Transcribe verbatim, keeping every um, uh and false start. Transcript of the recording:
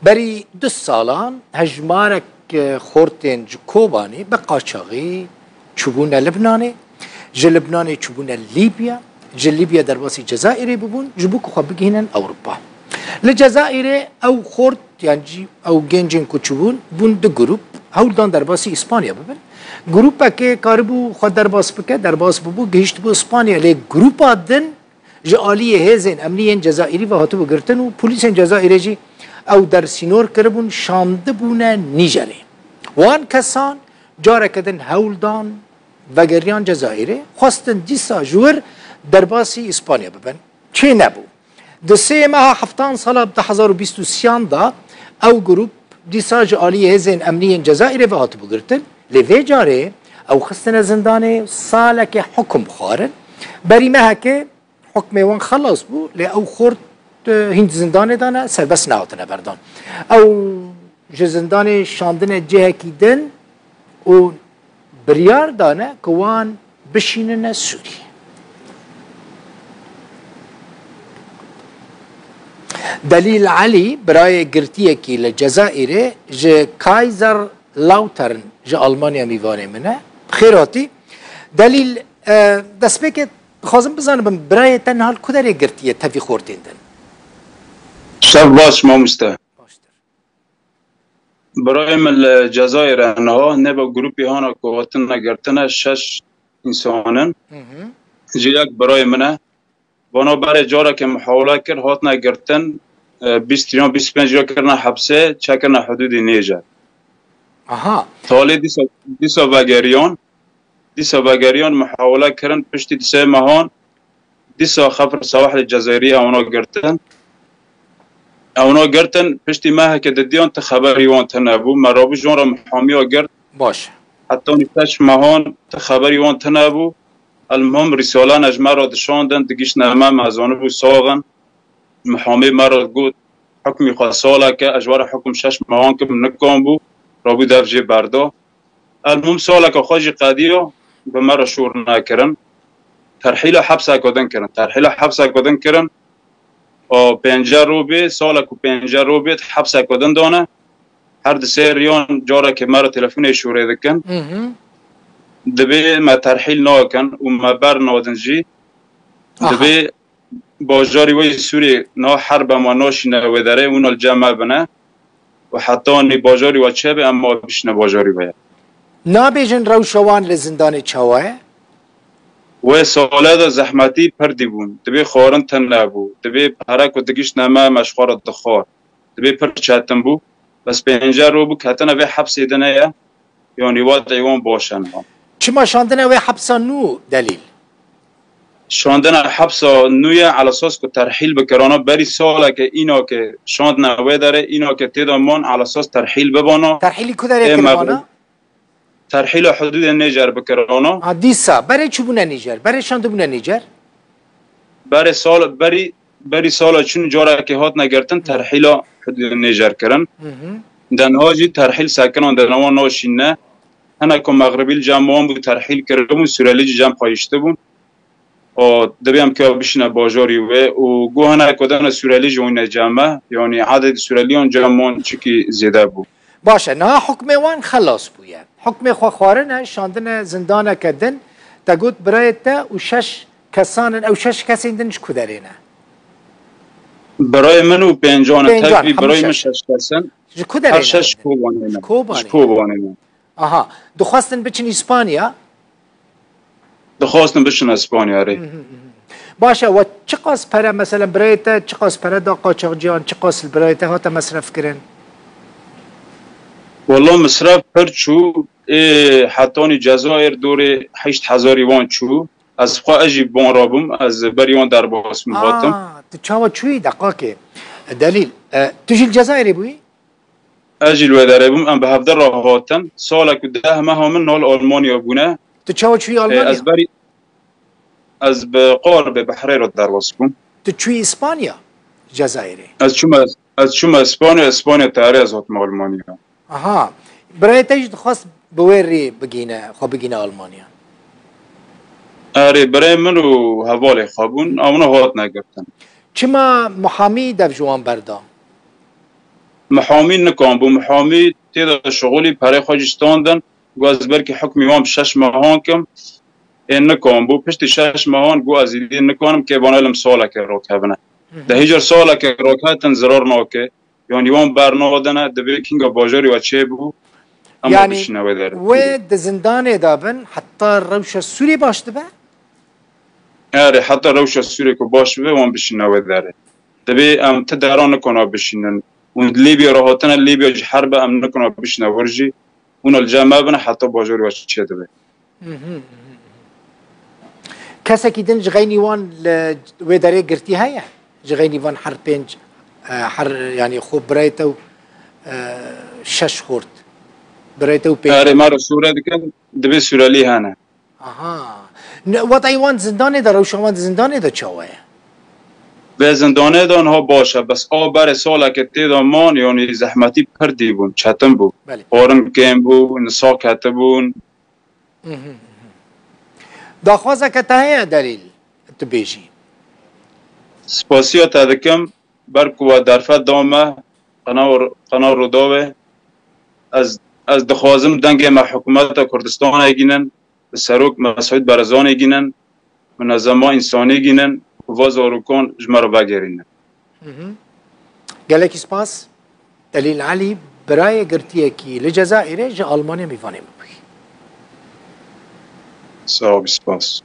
Berî du salan hejmarek, e, xortên ji Kobanê bi qaçaxî çûbûne Libnanê, ji Libnanê çûbûne Lîbya, ji Lîbya derbasî Cezayirê bûbûn, ji bo ku xwe bigihînin Ewropa. Li Cezayirê ew xort, yan jî ew gencên ku çûbûn, bûn du grûp, hewl dan derbasî Îspanya bibin. Grûpekê karibû xwe derbas bike, derbas bûbû, gihîştibû Îspanya, lê grûpa din ji aliyê hêzên emnî yên Cezayirî ve hatibû girtin û polîsên Cezayirê jî ew dersînor kiribûn, şandibûne Nîjerê. Wan kesan careke din hewl dan, vegeriyan Cezayirê, xwestin dîsa ji wir derbasî Îspanya bibin. Çê nebû. Di sê meha heftan sala du hezar û bîst û sêyan de ew grûp dîsa ji aliyê hêzên emnî yên Cezayirê ve hatibû girtin. Lê vê carê ew xistine zindanê, salekê hukum xwarin. Berî mehekê hukmê wan xelas bû, lê ew xort, e, hîn di zindanê de ne, serbest nehatine berdan. Ew ji zindanê şandine cihekî din û biryar dane ku wan bişînine Sûriyê. Delîl Elî, birayê girtiyekî li Cezayirê, ji Kaiserslautern ji Almanya mîvanê min e. Bi xêr hatî. Delîl, e, destpêkê dixwazim bizanibim, birayê te niha li ku derê girtiye tevî xortên din? Şev baş, mamoste. Baştir. Birayê min li Cezayirê niha nêba grûpê hana ku hatine girtine şeş însan in. Hı hı. Ji yek birayê min e. Vana berê carekê muhawele kir, hatine girtin, e, bîst yan bîst pênc ya kirine hepsê, çekirine hudûdê Nêcer. Aha. Talê dîsa, dîsa vegeriyan, dîsa vegeriyan muhawele kirin, piştî di sê mehan, dîsa Xefir Sewahlê Cezayirî ewna girtin. Ewna girtin, piştî meheke didiyan ti xeberî wan tune bû. Me rabû ji wan re muhamiya girt. Baş. Hetanî şeş mehan ti xeberî wan tune bû. Elmuhim rîsalane ji me re dişandin, digiştine me, me zanibû sax in. Muhamê me re got, hukmî xwe saleke, ez ji we re hukm şeş mehan kim, nikan bû, rabû dev jê berda. Elmuhim saleke xwe jî qediya, bi me re şûr nekirin. Terhîla hepseke din kirin. Terhîla hepseke din kirin. O pênce robê, salek û pênce robê hepseke din dane. Her di sê riyan carekê me re telefonê şûrê dikin. Hı hı. Dibê me terhîl nakin û me bernadin jî. Aha. Dibê bajarî we yê Sûriyê niha herbe ma naşîne wê derê, wina li cem me bine û hetanî bajarî we çêbe em ma bişîne bajarî we ye. Nabêjin rewşa wan li zindanê çawa ye? Wê sale de zehmetî pir dîbûn. Dibê xwarin tune bû. Dibê pere ku digiştine me, me ji xwe re dixwar. Dibê pir çetin bû. Bes pênce roj bû ketine vê hepsê de ne ye. Yanî wadê wan baş e niha. Çima şandine wê hepsa nû Delîl? Şandina hepsa nû ye, elesas ku terhîl bikirana, berî saleke îna ke şandine wê derê, îna ke tê de man, elesas terhîl bibana. Terhîlî ku derê kiribana? Terhîla hudûdê Nêcer bikirana. Ha, dîsa. Berê çûbûne Nîjer? Berê şandibûne Nîjer? Berê sal, berî, berî sala çûn carekê hatine girtin, terhîla hudûdê Nêcer kirin. Hı hı. De niha jî terhîl sekinan de newan naşîne. Hinek ku mexribî li cem wan bû, terhîl kiribûn, Sûrelî jî cem xwe hiştibûn. O, dibê em ke bişîne bajarî wê û got hinek ku dene Sûrelî jî wîne cem me. Yanî ededê Sûreliyan cem wan çikî zêde bû. Baş e, niha hukmê wan xelas bûye. Hukmê xwe xwarine, şandine zindaneke din. Te got birayê te û şeş kesan in, ew şeş kesên din ji ku derê ne? Birayê min û pêncan in. Pêncan, tevî hemû birayê min şeş. Şeş kes in. Ji ku derê ne? Her şeş ji Kobanê ne. Ji Kobanê ne. Aha. Dixwestin biçin Îspanya? Dixwestin biçin Îspanya, erê. Hı hı, hı hı. Baş e, we çiqas pere, mesela birayê te çiqas pere da qaçaxciyan, çiqas li birayê te hate mesref kirin? Walla misref pir çû, ê hetanî Cezayir dorê heşt hezarî wan çû. Ez xwe ez jî bi wan re bûm, ez berî wan derbas bûm hatim. Aa, tu çawa çûyî deqakê? Delîl, e, tu jî li Cezayirê bûyî? Ez jî li wê derê bûm, em bi hevdî re hatin. Salek û deh meha min nal Almanya bûne. Tu çawa çûyî Almanya? Ê, ez berî, ez bi qor bi behrê re derbas bûm. Tu çûyî Îspanya? Cezayirê? Ez çûme, ez çûme Îspanya, Îspanya tarê ez hatime Almanya. Aha. Birayê te jî dixwest bi wê rê bigîne, xwe bigîne Almanya. Erê, birayê min û hevalê xwe bûn, ewna hatine girtin. Çima muhamî dev ji wan berda? Mihamî nikan bû. Mihamî tê de şixulî perê xwe jî standin. Got ez belkî hukmî wan bi şeş mehan kim. Ê nikan bû. Piştî şeş mehan got ez îdî nikanim kê vana lim salekê rakevine. Di hêjar salekê raketin zirar nake. Yanî wan bernadine, dibê kînga bajarî we çêbû, em wan Yani, bişîne wê derê. Wê di zindanê de bin, heta rewşa Sûrê baş dibe? Erê, heta rewşa Sûrê ku baş bibe, wan bişîne wê derê. Dibê em ti dera nikana bişînin. Hûn di Lîbya re hatine, Lîbya jî herb e, em nikana bişîne wir jî. Hûn li cem me bine heta bajarî we çêdibe. Mhm, mhm, mhm. Kesekî din ji xeynî wan li wê derê girtî heye? Ji xeynî van her pênc, e, her, yanî xwe birayê te û, e, şeş xort. Birayê te û pênc. Erê, me re sûre dikin, dibê sûrelî hene. Aha. Ne, weta wan zindanê de, rewşa wan di zindanê de çawa ye? Vê zindanê de niha baş e, bes a berê saleke tê de man, yanî zehmetî pir dî bûn, çetin bû. Belê. Xwarin kêm bû, nisa ketibûn. Mhm, mhm. Daxwazeke te heye Delîl, tu bêjî? Spasiya te dikim, ber ku we derfet da me, qena, qena Rûdawê. Ez, ez dixwazim dengê me hikûmeta Kurdistanê gînin, bi serok Mesûd Barzanî gînin, munezema însanî gînin, ku va zarokan ji me re vegerînin. Mhm. Gelekî spas. Delîl Elî, birayê girtiyekî li Cezayirê ji Almanya mêvanê min bûyî. Sağ ol, spas.